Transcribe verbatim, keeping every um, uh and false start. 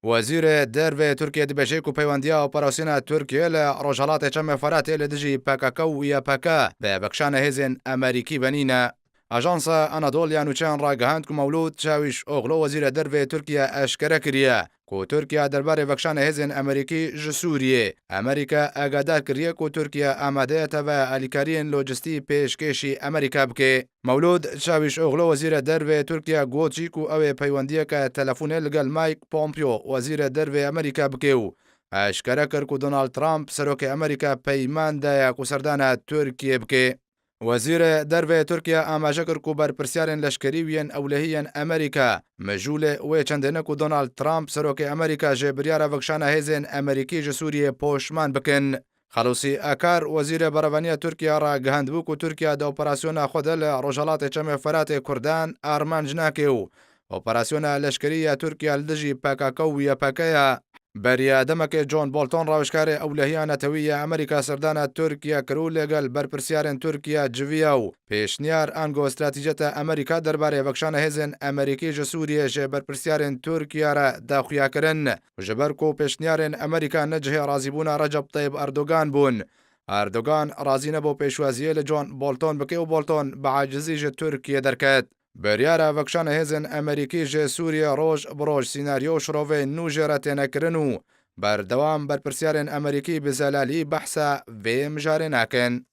Wezîrê Dervê Tirkiye dibêje ku peywendiya operasyona Tirkiye li Rojhelatê Çemê Feratê li dijî P K K û Y P G bi vekşana hêzên Amerîkî ve nîne. Ajansa Anadolu ya Nûçeyan ragihand ku Mewlûd Çawîşoglu, Wezîrê Dervê Tirkiye, eşkere kiriye ku Tirkiye derbarê vekşana hêzên Amerîkî ji Sûriyê, Amerîka agadar kiriye ku Tirkiye amade ye teve alîkariyên lojistî pêşkêşî Amerîka bike. Mewlûd Çawîşoglu, Wezîrê Dervê Tirkiye, got jî ku ew ê peywendiyeke telefonê li gel Mike Pompeo, Wezîrê Dervê Amerîka, bike û eşkere kir ku Donald Trump, Serokê Amerîka, peyman daye ku serdana Tirkiyê bike. Wezîrê Dervê Tirkiye amaje kir ku berpirsyarên leşkerî û yên ewlehî yên Amerîka mijûlê wê çendê ne ku Donald Trump, Serokê Amerîka, ji biryara vekşana hêzên Amerîkî ji Sûriyê poşman bikin. Xelûsî Akar, Wezîrê Berevaniya Tirkiye, ragihandibû ku Tirkiye di operasyona xwe de li Rojhelatê Çemê Feratê Kurdan armanc nake û operasyona leşkerî ya Tirkiye li dijî P K K û Y P G ye. Beriya demekê John Bolton, rawêjkarê ewlehiya netewî ya Amerîka, serdana Tirkiye kir û lêgel berpirsyarên Tirkiye civiya û pêşniyar ango stratejiyeta Amerîka derbarê vekşana hêzên Amerîkî ji Sûriyê ji berpirsyarên Tirkiye re da xuya kirin. Ji ber ku pêşniyarên Amerîka ne cihê razîbûna Recep Tayyip Erdogan bûn, Erdogan razî nebû pêşwaziyê li John Bolton bike û Bolton bi acizî ji Tirkiye derket. Biryara vekşana hêzên Amerîkî ji Sûriyê roj bi roj sînaryo û şirovê nû jê re têne kirin û berdewam berpirsyarên Amerîkî bi zelalî behsa vê mijarê nakin.